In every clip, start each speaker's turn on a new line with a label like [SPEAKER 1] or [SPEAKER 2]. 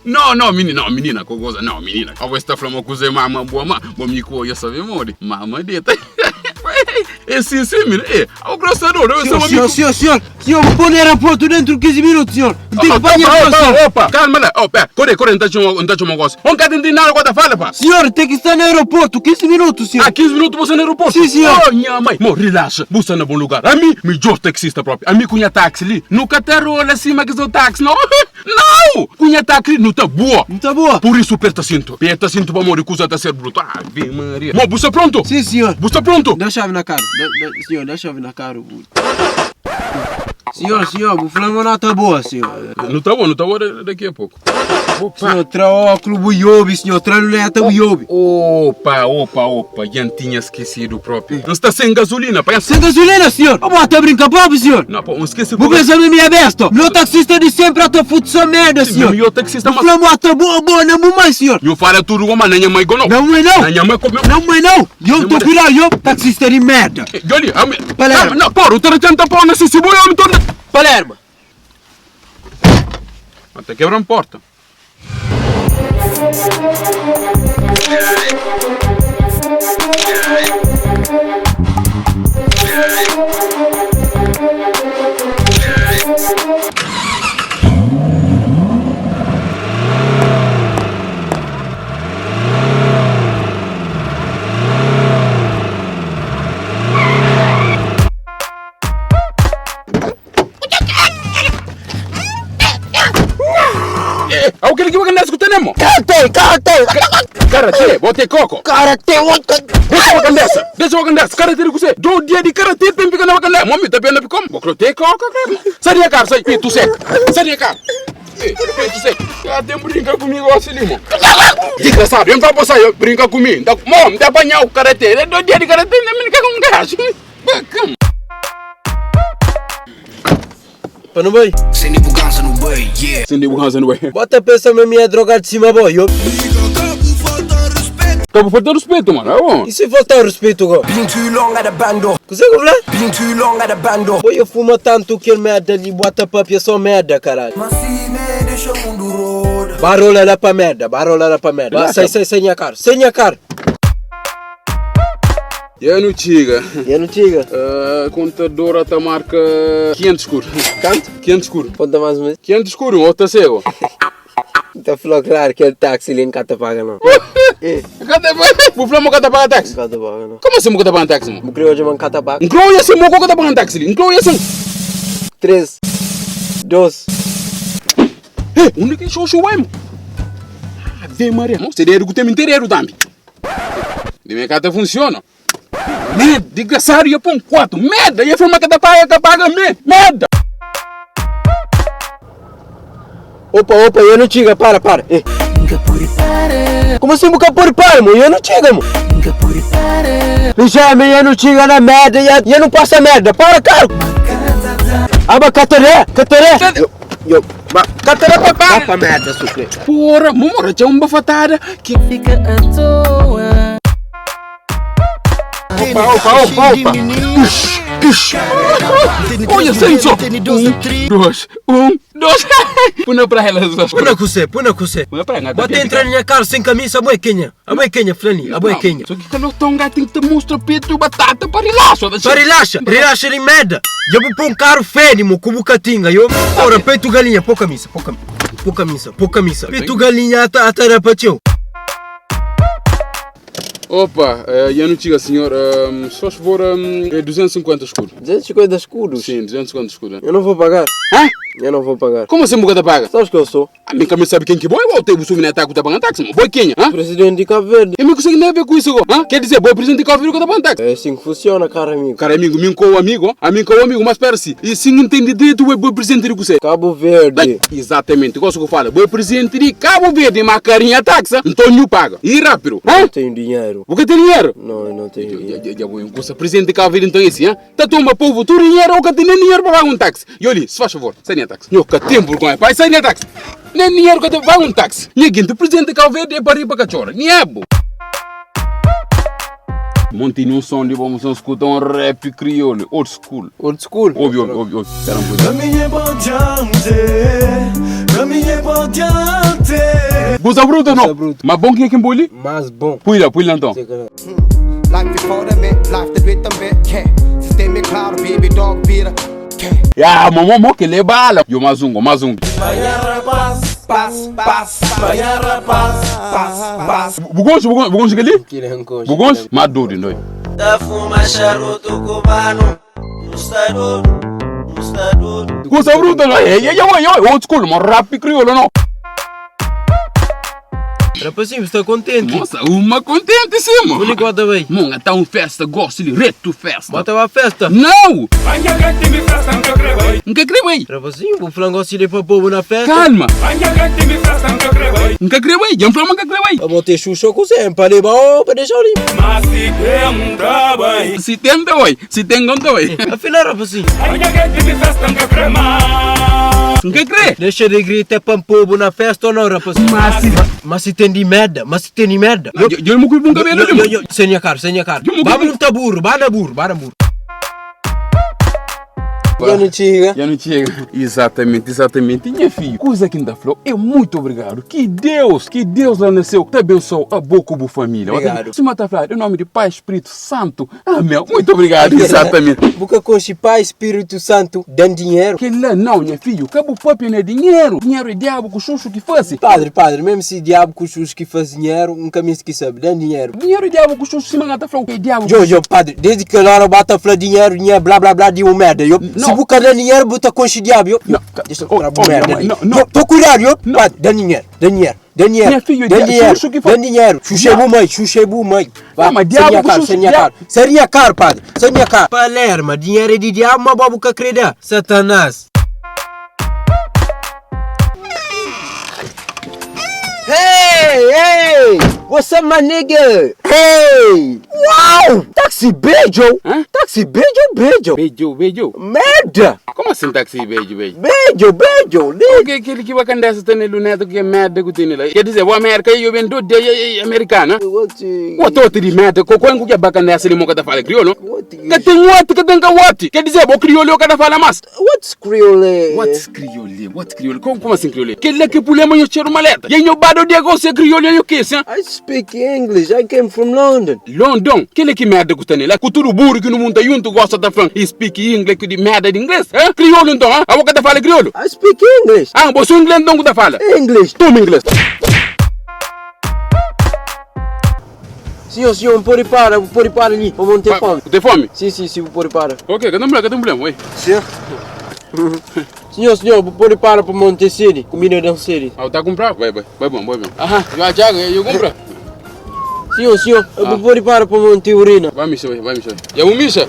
[SPEAKER 1] No, no, minina, no, minina, ko goza, no, minina. Abo es ta fla ma kuze mama boa ma, bo mi ku oia sabe modi. Mama deta. É sim, sim, menina. É, o grossador, eu sou
[SPEAKER 2] Senhor, senhor, senhor, senhor, vou pôr no aeroporto dentro de 15 minutos, senhor. Não tem que apanhar,
[SPEAKER 1] Opa,
[SPEAKER 2] senhor.
[SPEAKER 1] opa, calma lá. Opa, corre, corre, não tá chamando, não tá chamando gosto. Onde tem nada quando fala, pá.
[SPEAKER 2] Senhor, tem que estar no aeroporto, 15 minutos, senhor.
[SPEAKER 1] Há 15 minutos você no aeroporto?
[SPEAKER 2] Sim, senhor.
[SPEAKER 1] Oh, minha mãe. Mo, relaxa. Você no bom lugar. A mim, melhor taxista próprio. A mim, cunha táxi ali. Nunca te rola acima que seu táxi, não. Não! Cunha táxi não tá boa.
[SPEAKER 2] Não tá boa?
[SPEAKER 1] Por isso, aperta cinto. Aperta cinto para morrer, cusa tá ser bruto. Ave Maria. Mo, você pronto?
[SPEAKER 2] Sim, senhor.
[SPEAKER 1] Você pronto?
[SPEAKER 2] Dá a chave na cara. Dá, dá, senhor, dá a chave na cara. Senhor, senhor, o Flamengo não tá boa, senhor.
[SPEAKER 1] Não tá bom, não tá bom daqui a pouco.
[SPEAKER 2] Opa. Senhor, tra óculos buiobi, senhor, tra luneta buiobi.
[SPEAKER 1] Opa, opa, opa, já tinha esquecido próprio. Não está sem gasolina, pai.
[SPEAKER 2] Sem gasolina, senhor? Oh, bota brinca próprio, senhor.
[SPEAKER 1] Não, pô, não esquece.
[SPEAKER 2] Vou pensar na minha besta. Meu taxista de sempre a futsal merda, senhor.
[SPEAKER 1] Meu taxista,
[SPEAKER 2] mas... Flamengo tá boa, boa, não mãe, senhor.
[SPEAKER 1] Eu falo tudo, mas nem minha mãe, não.
[SPEAKER 2] Não, mãe, não.
[SPEAKER 1] Nem minha mãe comeu.
[SPEAKER 2] Não, mãe, não. Eu tô cuidado, eu taxista de merda.
[SPEAKER 1] Johnny, a mim...
[SPEAKER 2] Palermo.
[SPEAKER 1] Não, porra, o 300 pau nesse cebola, eu me torno...
[SPEAKER 2] Palermo.
[SPEAKER 1] Até quebra uma porta. Aquele que vai escutando, irmão.
[SPEAKER 2] Karate, karate.
[SPEAKER 1] Karate, botei coco.
[SPEAKER 2] Karate,
[SPEAKER 1] Deixa eu candeça, deixa eu candeça. Karate de você. Do dia de karate tem fica na candeça. Mami, tá bem na como? Vou ter coco, cara. Sai de cá, sai. Peito seco. Sai de cá. Peito seco. Ah, tem brinca comigo assim, irmão. Desgraçado, eu não vou sair, brinca comigo. Mom, dá banhar o karate. Do dia de karate, não me com gás. Bacana.
[SPEAKER 2] Para no boi.
[SPEAKER 3] Sem bugança no boi, yeah.
[SPEAKER 1] Sem bugança no boi.
[SPEAKER 2] Bota pensa na minha droga de cima, boy. Eu...
[SPEAKER 1] Cabo falta respeito, mano. É bom.
[SPEAKER 2] E se faltar respeito, go?
[SPEAKER 3] Been too long at the bando.
[SPEAKER 2] Consegue falar?
[SPEAKER 3] Been too long at the bando.
[SPEAKER 2] Boy, eu fumo tanto que merda ali, bota papia só merda, caralho.
[SPEAKER 3] Mas se me deixa o mundo roda.
[SPEAKER 2] Barola lá pra merda, barola lá pra merda. Sai, sai, sai, minha cara. Sai, minha cara.
[SPEAKER 1] Eu não chega.
[SPEAKER 2] Eu não chega.
[SPEAKER 1] Contadora tá marca 500 escuro.
[SPEAKER 2] Quanto?
[SPEAKER 1] 500 escuro.
[SPEAKER 2] Conta mais ou menos.
[SPEAKER 1] 500 escuro, ou tá cego.
[SPEAKER 2] Tá falando claro que é táxi ali em Cata paga não.
[SPEAKER 1] Cata paga? Vou falar que paga táxi?
[SPEAKER 2] Cata paga não.
[SPEAKER 1] Como assim que paga táxi, mano?
[SPEAKER 2] Vou criar hoje uma cata paga.
[SPEAKER 1] Inclui assim, mo que paga táxi ali. Inclui assim.
[SPEAKER 2] 3 2
[SPEAKER 1] Ei, onde que show show vai, mano? Ave Maria. Você deve ter inteiro também. De minha carta funciona. Merda, desgraçado, ia pôr um 4. Merda, ia filmar que tá paga, que paga, merda.
[SPEAKER 2] Opa, opa, eu não chega, para, para. Eh. Como assim nunca por para, mano? Eu não chega, mano. Já, eu não chega na merda, eu não passa merda. Para, cara. Aba, cataré, cataré. Eu, eu,
[SPEAKER 1] Cataré, papai.
[SPEAKER 2] Papa merda, sucre.
[SPEAKER 1] Porra, mamora, tinha uma bafatada que
[SPEAKER 4] fica à toa.
[SPEAKER 1] Opa, opa, opa, opa. Olha, sente só. 1, 2, 1, 2. Põe pra ela.
[SPEAKER 2] Põe na você, põe na você.
[SPEAKER 1] Põe pra ela.
[SPEAKER 2] Bota entrar na minha casa sem camisa, a boa Kenya. A boa Kenya, Flani, a boa Kenya.
[SPEAKER 1] Só que calor tonga tem que te mostrar peito batata para relaxa.
[SPEAKER 2] Para relaxa, relaxa de merda. Eu vou pôr um carro fênimo com bucatinga. Eu, ora, peito galinha, pô camisa, pô camisa. Pô camisa, pô camisa. Peito galinha, atarapateu.
[SPEAKER 1] Opa, eu não digo, senhor, só se for é 250 escudos.
[SPEAKER 2] 250 escudos?
[SPEAKER 1] Sim, 250 escudos.
[SPEAKER 2] Eu não vou pagar.
[SPEAKER 1] Hã?
[SPEAKER 2] Eu não vou pagar.
[SPEAKER 1] Como assim nunca paga?
[SPEAKER 2] Sabes que eu sou?
[SPEAKER 1] A minha cabeça sabe quem que boi, ou tem o subir na tá pagando táxi, mano. Boi quem, hã?
[SPEAKER 2] Presidente de Cabo Verde.
[SPEAKER 1] Eu não consigo nem ver com isso, hã? Quer dizer, boi presidente de Cabo Verde que tá pagando táxi.
[SPEAKER 2] É assim que funciona, cara amigo.
[SPEAKER 1] Cara amigo, mim com o amigo, amigo com o amigo, mas espera se. E se não entende direito, o boi presidente de você.
[SPEAKER 2] Cabo Verde.
[SPEAKER 1] Exatamente, gosto que eu falo. Boi presidente de Cabo Verde, mas carinha táxi, então não paga. E rápido, hã?
[SPEAKER 2] Não tenho dinheiro.
[SPEAKER 1] Você tem dinheiro?
[SPEAKER 2] Não, eu não tenho dinheiro.
[SPEAKER 1] Já, já vou em presidente de Cabo Verde, então esse, hã? Tá toma povo, tu dinheiro, ou que tem nem dinheiro para pagar um táxi. E olha, se faz favor, sai nem táxi. Eu que tenho vergonha, pai, sai nem táxi. Nem dinheiro que eu tenho, paga um táxi. Ninguém, o presidente de Cabo Verde é para ir para cachorro. Nem é, bo. Monti un som di bom som scuta um rap crioulo, old school.
[SPEAKER 2] Old school.
[SPEAKER 1] Ouve, ouve, ouve, ouve. Espera um pouquinho.
[SPEAKER 5] Caminhei por diante, caminhei por diante.
[SPEAKER 1] Goza bruto ou não?
[SPEAKER 2] Goza bruto.
[SPEAKER 1] Mas bom que é que emboli?
[SPEAKER 2] Mas bom.
[SPEAKER 1] Põe lá, põe lá então.
[SPEAKER 3] Life before the man, life the rhythm bit, yeah. Sistema é claro, baby dog vira, yeah.
[SPEAKER 1] Ah, mamô, mo que lê bala. E o mais um, mais um.
[SPEAKER 3] Pass, pass, pass, pass, pass.
[SPEAKER 1] Bugoncho, bugoncho, bugoncho que ali?
[SPEAKER 2] Kirancoxa.
[SPEAKER 1] Bugoncho? Mas doido, não é?
[SPEAKER 4] Tá fuma charuto cubano, não está duro, não está duro.
[SPEAKER 1] Goza bruto, não é? Ei, ei, ei, ei, old school, mas rap crioulo, não?
[SPEAKER 2] Rapazinho, você está contente?
[SPEAKER 1] Nossa, uma contente, sim, mano.
[SPEAKER 2] Único também.
[SPEAKER 1] Monga, tá um festa, gosto de reto festa.
[SPEAKER 2] Bota uma festa.
[SPEAKER 1] Não! Nunca creio, ei.
[SPEAKER 2] Rapazinho, vou falar um negócio de pra povo na festa.
[SPEAKER 1] Calma. Nunca creio, ei. Já me falou, nunca creio, ei.
[SPEAKER 2] Eu botei xuxa com você, para levar ou para deixar ali.
[SPEAKER 1] Se tem, tá, oi. Se tem, não tá, oi.
[SPEAKER 2] Afinal, rapazinho,
[SPEAKER 1] Nunca creio.
[SPEAKER 2] deixa de gritar para povo na festa ou não, rapazinho?
[SPEAKER 1] Mas se...
[SPEAKER 2] Mas se tem de merda, mas se tem de merda.
[SPEAKER 1] Eu, eu não cuido um cabelo,
[SPEAKER 2] Yo, yo,
[SPEAKER 1] irmão.
[SPEAKER 2] yo, sem a cara, sem a cara.
[SPEAKER 1] Eu não
[SPEAKER 2] Vamos
[SPEAKER 1] cuido-
[SPEAKER 2] no taburo, vai na burro, vai na burro. Eu não chega.
[SPEAKER 1] Já não chega. Exatamente, exatamente. Minha filha, coisa que ainda falou, é muito obrigado. Que Deus, que Deus lá nasceu, te abençoe a boa como família.
[SPEAKER 2] Obrigado.
[SPEAKER 1] Se mata falar, em nome de Pai, Espírito Santo. Amém. Muito obrigado, exatamente.
[SPEAKER 2] Boca conche Pai, Espírito Santo, dando dinheiro.
[SPEAKER 1] Que lá não, minha filha, cabo papi não é dinheiro. Dinheiro é diabo com xuxo que faz.
[SPEAKER 2] Padre, padre, mesmo se diabo com os que faz dinheiro, um caminho que sabe, dando dinheiro.
[SPEAKER 1] Dinheiro é diabo com xuxo, se mangata falou, é diabo.
[SPEAKER 2] Jo, jo, padre, desde que lá bata fala dinheiro, dinheiro, blá blá blá, de um merda. Eu,
[SPEAKER 1] Não.
[SPEAKER 2] se boca dando dinheiro, bota conche diabo. Eu,
[SPEAKER 1] Não.
[SPEAKER 2] deixa eu
[SPEAKER 1] Oh,
[SPEAKER 2] comprar
[SPEAKER 1] oh,
[SPEAKER 2] merda.
[SPEAKER 1] minha mãe,
[SPEAKER 2] ali.
[SPEAKER 1] não, não.
[SPEAKER 2] Eu, tô cuidado, eu, padre, dá dinheiro, dá dinheiro. Dá dinheiro,
[SPEAKER 1] Minha filha,
[SPEAKER 2] dá
[SPEAKER 1] dia-
[SPEAKER 2] dinheiro,
[SPEAKER 1] xuxo que foi-
[SPEAKER 2] dá dinheiro, xuxei bu mãe, xuxei bu mãe. Vá,
[SPEAKER 1] Não, mas
[SPEAKER 2] seria
[SPEAKER 1] diabo com
[SPEAKER 2] caro,
[SPEAKER 1] xuxo,
[SPEAKER 2] seria
[SPEAKER 1] diabo.
[SPEAKER 2] caro, seria caro, padre, seria caro. Palerma, dinheiro é de diabo, mas bobo que acredita. Satanás. Hey, hey! What's up, my nigga? Hey! Uau! Táxi beijo!
[SPEAKER 1] Hã?
[SPEAKER 2] Táxi beijo, beijo!
[SPEAKER 1] Beijo, beijo.
[SPEAKER 2] Merda!
[SPEAKER 1] Como assim táxi beijo, beijo?
[SPEAKER 2] Beijo, beijo! Nigga.
[SPEAKER 1] O que aquele que vai cantar essa tem luneta que é merda que tem lá? Quer dizer, o América eu vendo de americana.
[SPEAKER 2] What?
[SPEAKER 1] O outro de merda, qual é que é bacana essa limão que tá falando crioulo?
[SPEAKER 2] What?
[SPEAKER 1] Que tem outro, que tem que outro. Quer dizer, o crioulo que tá falando mais.
[SPEAKER 2] What's Creole?
[SPEAKER 1] What's crioulo? What's crioulo? Como, como assim crioulo? Que lá que problema eu cheiro maleta. E eu bado de agora se crioulo eu que sim?
[SPEAKER 2] I speak English. I came from London.
[SPEAKER 1] London, que lá que merda que tem lá? Que tudo burro que no mundo aí um tu gosta da fã e speak inglês que de merda de inglês? Hã? Crioulo então, hã? A boca tá fala crioulo?
[SPEAKER 2] I speak English.
[SPEAKER 1] Ah, você inglês não que tá fala?
[SPEAKER 2] English.
[SPEAKER 1] Toma inglês.
[SPEAKER 2] Senhor, senhor, pode para, pode para ali. Vou ter fome.
[SPEAKER 1] Tem fome?
[SPEAKER 2] Sim, sim, sim, pode para.
[SPEAKER 1] Ok, que tem problema, que tem problema, oi.
[SPEAKER 2] Senhor. Senhor, senhor, pode para para Monte City. Comida da City.
[SPEAKER 1] Ah, tá comprar? Vai, vai, vai bom, vai bom. Aham, já, Thiago, eu compro.
[SPEAKER 2] Senhor, senhor, eu
[SPEAKER 1] Ah.
[SPEAKER 2] vou para para Monte Urina.
[SPEAKER 1] Vai, Misha, vai, vai, Misha. Já o Misha?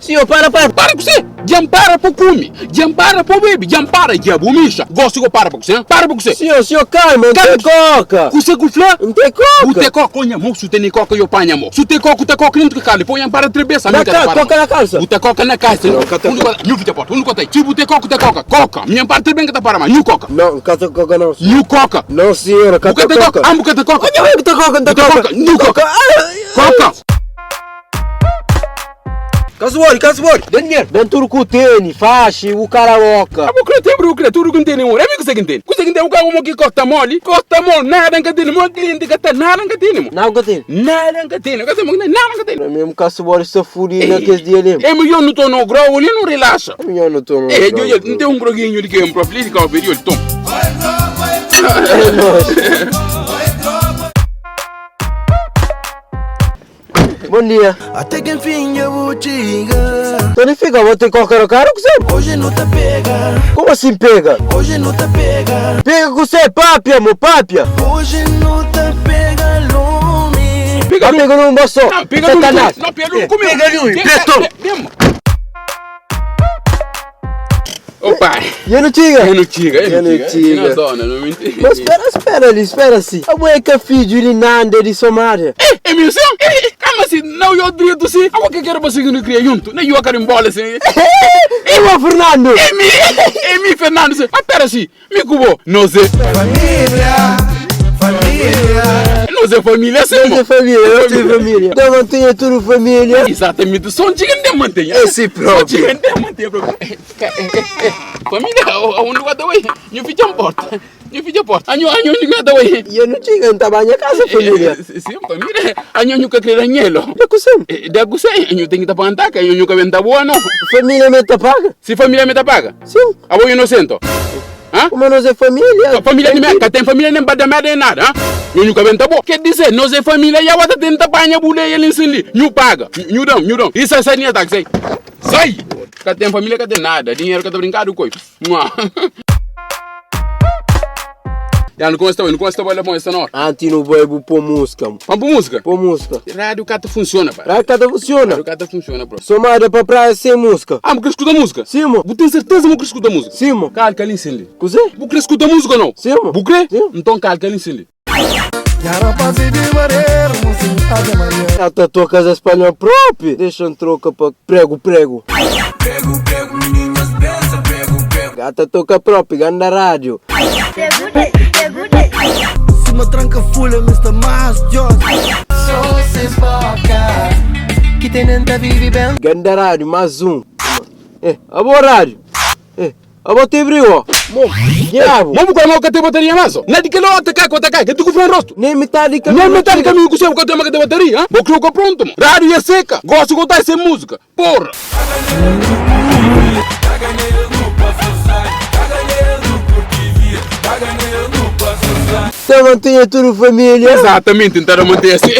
[SPEAKER 2] Senhor, para, para.
[SPEAKER 1] Para com você! Jampara para come! Jampara para bebe! Jampara, diabo, Misha! Gosto que eu para com você, hein? Para com você!
[SPEAKER 2] Senhor, senhor, calma, não
[SPEAKER 1] Calma.
[SPEAKER 2] tem coca.
[SPEAKER 1] Você com flã?
[SPEAKER 2] Não tem
[SPEAKER 1] O
[SPEAKER 2] coca.
[SPEAKER 1] te coca, olha, mo, se tem coca, eu panha, mo. Se tem coca, te coca, não te cala, põe para trebeça,
[SPEAKER 2] Na
[SPEAKER 1] amiga,
[SPEAKER 2] ca-
[SPEAKER 1] para,
[SPEAKER 2] coca
[SPEAKER 1] mo.
[SPEAKER 2] na calça.
[SPEAKER 1] O te coca na calça.
[SPEAKER 2] Não, cata-
[SPEAKER 1] Nhu fita porta, um coca, tipo te coca, te coca, coca. Minha parte bem que tá para, mas nhu coca.
[SPEAKER 2] Não, cata coca não.
[SPEAKER 1] Nhu coca.
[SPEAKER 2] Não, senhora,
[SPEAKER 1] O
[SPEAKER 2] cata
[SPEAKER 1] que te coca?
[SPEAKER 2] coca.
[SPEAKER 1] Amo que te coca.
[SPEAKER 2] Olha, eu que coca, não tem
[SPEAKER 1] Te
[SPEAKER 2] coca.
[SPEAKER 1] coca, nhu coca. Coca.
[SPEAKER 2] Casuori, casuori. Dê dinheiro. Dentro com o tênis, faixa, o karaoke.
[SPEAKER 1] Ah, porque tem bro, criatura que não tem nenhum. É amigo que tem. Que tem o cara que corta mole, corta mole, nada que tem, mo cliente que tá nada que tem, mo.
[SPEAKER 2] Não, que tem.
[SPEAKER 1] Nada que tem, que tem, nada que tem.
[SPEAKER 2] É mesmo casuori está fudido naqueles dias ali.
[SPEAKER 1] É melhor não tô no grau, ali não relaxa.
[SPEAKER 2] Eu não tô no
[SPEAKER 1] É, eu, eu, não tem um groguinho de que é um próprio de que eu pedi, toma.
[SPEAKER 2] É nóis. Bom dia.
[SPEAKER 5] Até que enfim eu vou chegar.
[SPEAKER 2] Tony fica, vou ter coca no carro com você?
[SPEAKER 5] Hoje não te pega,
[SPEAKER 2] Como assim pega?
[SPEAKER 5] hoje não te pega,
[SPEAKER 2] Pega com você, papia, mo papia.
[SPEAKER 5] hoje não te pega, lume.
[SPEAKER 1] Pega
[SPEAKER 2] Tá
[SPEAKER 1] no.
[SPEAKER 2] pegando um só.
[SPEAKER 1] Não, pega no.
[SPEAKER 2] Satanás.
[SPEAKER 1] Não, pega no. Come.
[SPEAKER 2] Pega no. Presto.
[SPEAKER 1] Opa.
[SPEAKER 2] E eu não tinha.
[SPEAKER 1] Eu não tiga, eu não
[SPEAKER 2] Eu não
[SPEAKER 1] tiga.
[SPEAKER 2] tiga.
[SPEAKER 1] Não, dona, não mentira.
[SPEAKER 2] Mas espera, espera ali, espera assim. A mulher que é filho de Nanda de Somália.
[SPEAKER 1] É, é meu senhor? Calma assim, não eu direito assim. A que quero você que não cria junto. Nem eu quero embora assim.
[SPEAKER 2] Eu, Fernando.
[SPEAKER 1] É mi, é mi Fernando. Assim. Ah, pera assim, me cubo. Não sei.
[SPEAKER 3] Família, família.
[SPEAKER 1] Nos é família sim,
[SPEAKER 2] Nos é família, nos é família. Então mantenha tudo família.
[SPEAKER 1] Exatamente, só um txiga nem mantenha.
[SPEAKER 2] Esse próprio.
[SPEAKER 1] Só txiga nem mantenha próprio. Família, aonde guarda oi? Nhu fitxa porta. Nhu fitxa porta. Anho, anho, nhu guarda oi.
[SPEAKER 2] Eu não txiga, não tá banha casa, família.
[SPEAKER 1] Sim, família. Anho, nhu ka kre ranhelo.
[SPEAKER 2] Da kusem.
[SPEAKER 1] Da kusem, nhu tem que ta pantaka, nhu nhu ka bem ta boa, não.
[SPEAKER 2] Família me ta paga?
[SPEAKER 1] Se família me ta paga?
[SPEAKER 2] Sim.
[SPEAKER 1] Abo inocente? Hã?
[SPEAKER 2] Como nós é família.
[SPEAKER 1] Família de merda, tem família nem bada merda nem nada, hã? Nhu nhu ka bem ta boa. Quer dizer, nós é família e a wata tenta panha buleia ali em ali. Nhu paga. Nhu dão, nhu dão. E sai, sai, ataque, sai. Sai! Ka tem família, ka tem nada. Dinheiro ka tá brincado, coi. Mua. Já não consta, não consta bola bom essa não.
[SPEAKER 2] Antes não bebo pôr música.
[SPEAKER 1] Vamos pôr música?
[SPEAKER 2] Pôr música.
[SPEAKER 1] Rádio cata funciona, pai.
[SPEAKER 2] Rádio cata funciona.
[SPEAKER 1] Rádio cata funciona, bro.
[SPEAKER 2] Somada pra praia sem música.
[SPEAKER 1] Ah, mas escuta música?
[SPEAKER 2] Sim, mo.
[SPEAKER 1] Bu tem certeza que escuta música?
[SPEAKER 2] Sim, mo.
[SPEAKER 1] Calca ali, sim.
[SPEAKER 2] Cozê?
[SPEAKER 1] Bu quer escuta música ou não?
[SPEAKER 2] Sim, mo.
[SPEAKER 1] Bu crê?
[SPEAKER 2] Sim.
[SPEAKER 1] Então calca ali, sim.
[SPEAKER 2] Ela tá tua casa espanhol próprio. Deixa um troca pra prego, prego.
[SPEAKER 5] Prego, prego, meninas pensa, prego, prego.
[SPEAKER 2] Gata toca próprio, ganda rádio.
[SPEAKER 5] Se me tranca folha, Mr. Mais Jones.
[SPEAKER 4] Só se esboca Que tenente vive bem
[SPEAKER 2] Ganda rádio, mais um. Eh, abo rádio. Eh, abo te ó. Mo, diabo.
[SPEAKER 1] Vamos com a mão que tem bateria mais, ó. Na de que lá atacar, com atacar, que tu com o rosto.
[SPEAKER 2] Nem metade de
[SPEAKER 1] Nem metade do caminho que você que tem uma que tem bateria, hein? Vou colocar pronto, mano. Rádio é seca. Gosto de contar sem música. Porra.
[SPEAKER 2] Então mantenha tudo família.
[SPEAKER 1] Exatamente, tentaram manter assim.